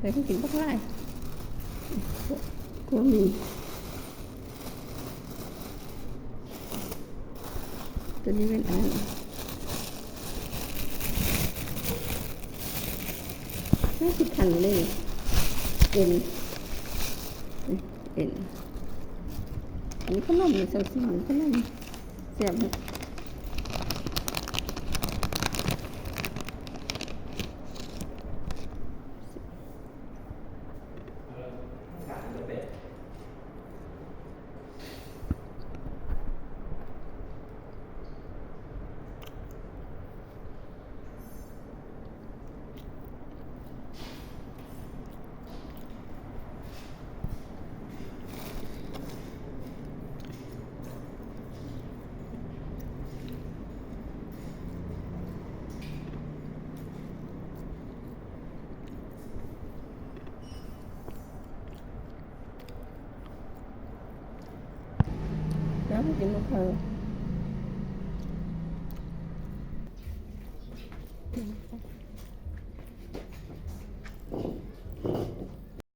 ໄດ້ກິນບັກຫຼາຍ ກໍມີ. ຕົວນີ້ແມ່ນອັນ ໜ້າຊິທັນເລີຍ ເອັນ ເອັນ ອັນນີ້ຂະໜົມ ນີ້ ເຊິ່ງຊິມັນຂະໜົມ ແຊບ. ແລ້ວກິນມາເຜິ້າ.